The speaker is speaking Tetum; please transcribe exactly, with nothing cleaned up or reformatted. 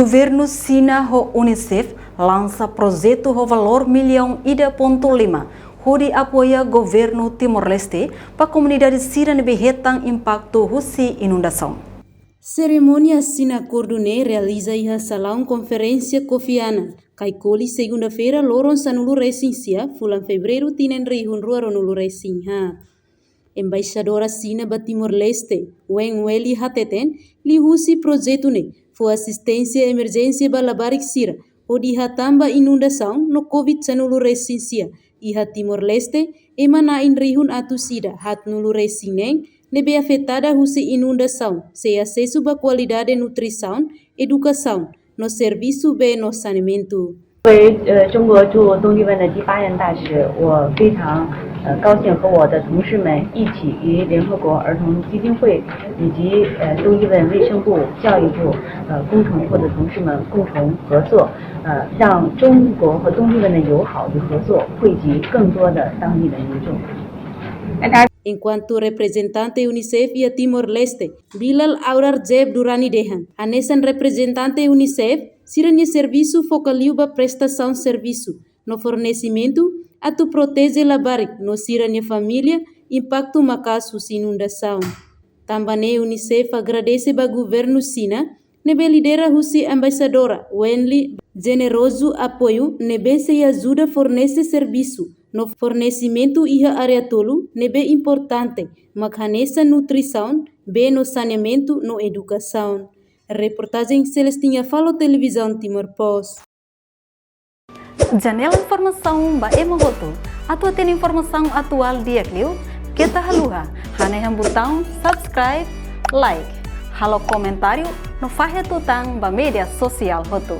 Governu Xina ho UNICEF lansa projetu ho valór millaun ida pontu lima hodi apoia governu Timor-Leste ba komunidade sira ne'ebé hetan impaktu husi inundasaun. Serimónia asina akordu ne'e realiza iha salaun konferénsia Kofi Annan, Kaikoli, segunda-feira, loron sanulu-resin-sia, fulan Fevereiru, tinan rihun rua ruanulu-resin-haat. Embaixadora Xina ba Timor-Leste, Wang Wenli, hateten, liuhusi projetu ne'e fó asisténsia emerjénsia ba labarik sira hodi hatán ba inundasaun no Covid sanulu-resin-sia iha Timor-Leste, ema na'in rihun atus ida haatnulu-resin-neen ne'ebé afetada husi inundasaun, sei asesu ba kualidade nutrisaun, edukasaun, no servisu bee no saneamentu. 作为呃中国驻东帝汶的第八任大使，我非常呃高兴和我的同事们一起与联合国儿童基金会以及呃东帝汶卫生部、教育部呃工程部的同事们共同合作，呃让中国和东帝汶的友好与合作惠及更多的当地的民众。 Enkuantu reprezentante UNICEF iha Timor-Leste, Bilal Aurar Jeb Durrani dehan, hanesan reprezentante UNICEF, sira-nia servisu foka liu ba prestasaun servisu no fornesimentu atu proteje labarik no sira-nia família impaktu maka'as husi inundasaun. Tanba ne'e UNICEF agradese ba governu Xina ne'ebé lidera husi embaixadora Wenli jenerozu apoiu ne'ebé sei ajuda fornese servisu no fornesimentu iha área tolu ne'ebé importante, mak hanesan nutrisaun, bee no saneamentu no edukasaun. Reportajen Celestina Falo, Televizaun Timor Post. Janela informasaun ba ema hotu. Atu hatene informasaun atuál di'ak liu, keta haluha hanehan butaun subscribe, like, halo komentáriu no fahe tutan ba média sosiál hotu.